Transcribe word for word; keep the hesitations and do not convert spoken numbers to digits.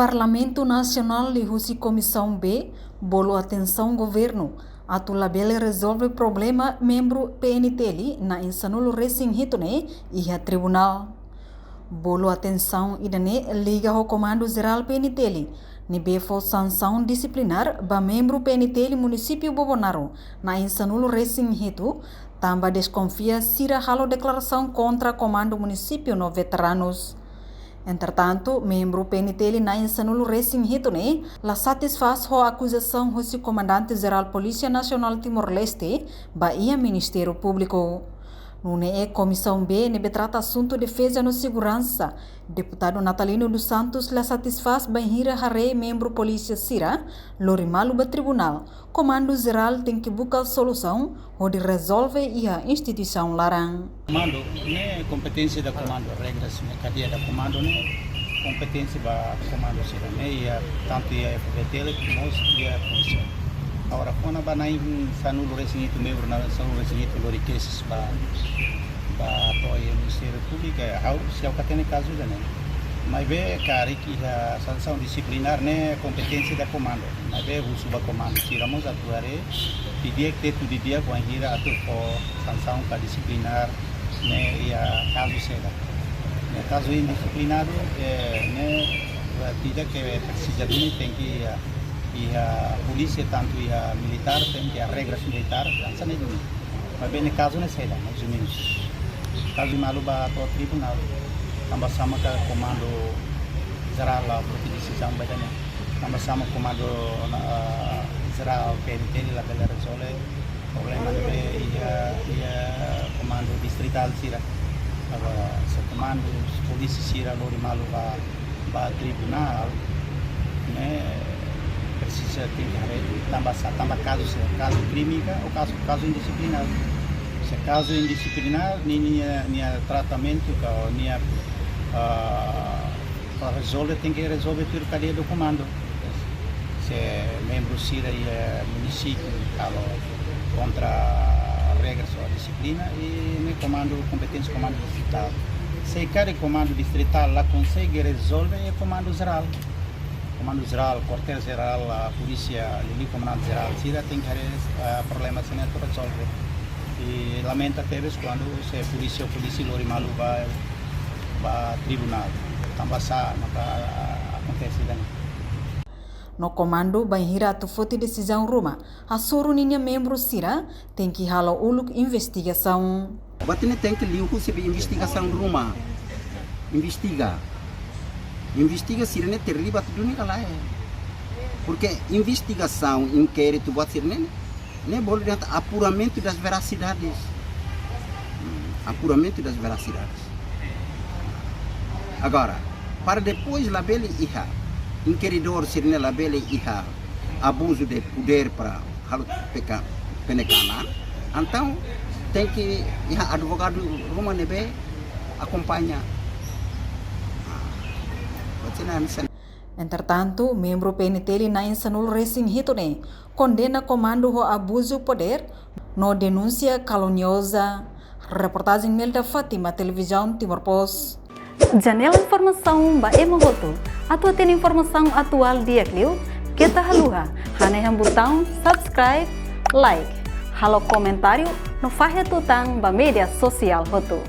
Parlamentu Nasionál liuhusi Komisaun B bolu atensaun governu atu labele rezolve problema membru P N T L na'in sanulu resin hitu ne'e iha tribunál. Bolu atensaun ida-ne'e liga ho Komandu Jerál P N T L ne'ebé fó sansaun disiplinár ba membru P N T L Munisípiu Bobonaro na'in sanulu resin hitu, tanba deskonfia sira halo deklarasaun kontra Komandu Munisípiu no veteranus. Entretantu, membru P N T L na'in sanulu resin hitu ne'e la satisfás ho akuzasaun husi Komandante Jerál Polísia Nasionál Timor-Leste ba iha Ministériu Públiku. Nune'e Komisaun B ne'ebé trata asuntu defeza no seguransa, Deputadu Natalino dos Santos la satisfás bainhira haree membru polísia sira lori malu ba tribunál. Komandu Jerál tenke buka solusaun hodi rezolve iha instituisaun laran. Komandu ne'e kompeténsia da komandu, regras ne'e kadeia da komandu ne'e kompeténsia ba komandu sira ne'e iha tantu iha F B T L, mós iha komisaun. Agora, kona-ba na'in sanulu resin hitu membru, na'in sanulu resin hitu lori keixa ba, ba to'o iha Ministériu Públiku, ha'u, se ha'u ka hatene kazu ida-ne'e. Maibé karik iha sansaun disiplinár ne'e kompeténsia da komandu. Maibé husu ba komandu sira mós atu haree, didi'ak, tetu didi'ak bainhira atu fó sansaun ka disiplinár ne'e iha kazu saida. Ne'e kazu indisiplinadu, eh, ne'e, eh, tidak ke presiza duni, tenke iha, iha polísia, tantu iha militár, tenke iha regras militár, hanesan ne'e duni. Maibé ne'e kazu ne'e saida, mais ou menus. Kazu malu ba to'o tribunál. Tanba sá maka Komandu Jerál la foti desizaun ba ida-ne'e. Tanba sá maka Komandu, ah, Jerál P N T L labele rezolve problema ne'ebé iha, iha komandu distritál sira. Agora, se komandu polísia sira lori malu ba, ba tribunál, ne'e presiza tenke haree tanba sá, tanba kazu saida, kazu krime ka, ou kazu, kazu indisiplinár. Se kazu indisiplinár, nia, nia, nia tratamentu ka, nia, ah, para rezolve, tenke rezolve tuir kadeia do komandu. Se membru sira iha munisípiu halo kontra regras ou disiplina, i ne'e komandu, kompeténsia komandu distritál. Se karik komandu distritál la konsege rezolve, iha Komandu Jerál. Komandu Jerál, Kuartél Jerál, ah, polísia, liuliu Komandante Jerál sira tenke haree, ah, problema sira-ne'e atu rezolve. I lamenta tebes kuandu se polísia, polísia lori malu ba, ba tribunál. Tanba sá maka, ah, akontese ida-ne'e. No komandu bainhira atu foti desizaun ruma, hasoru ninia membru sira tenke halo uluk investigasaun. Buat ne'e tenke liuhusi investigasaun ruma. Investiga. Investiga sira-ne'e terlibat duni ka lae. Porque investigasaun, inkéritu, buat sira-ne'e, ne'e bolu dehan apuramentu das verasidades. Hmm, apuramentu das verasidades. Agora, para depois labele iha inkeridór sira-ne'e labele iha abuzu de podér para halo peka-, penekanan, entaun tenke iha advogadu ruma ne'ebé akompaña. Ah, buat sira-ne'e. Entretantu, membru P N T L na'in sanulu resin hitu ne'e kondena komandu ho abuzu podér no denúnsia kalunioza. Reportajen Melda Fátima, Televizaun Timor Post. Janela informasaun ba ema hotu. Atu hatene informasaun atuál di'ak liu, keta haluha hanehan butaun subscribe, like, halo komentáriu no fahe tutan ba média sosiál hotu.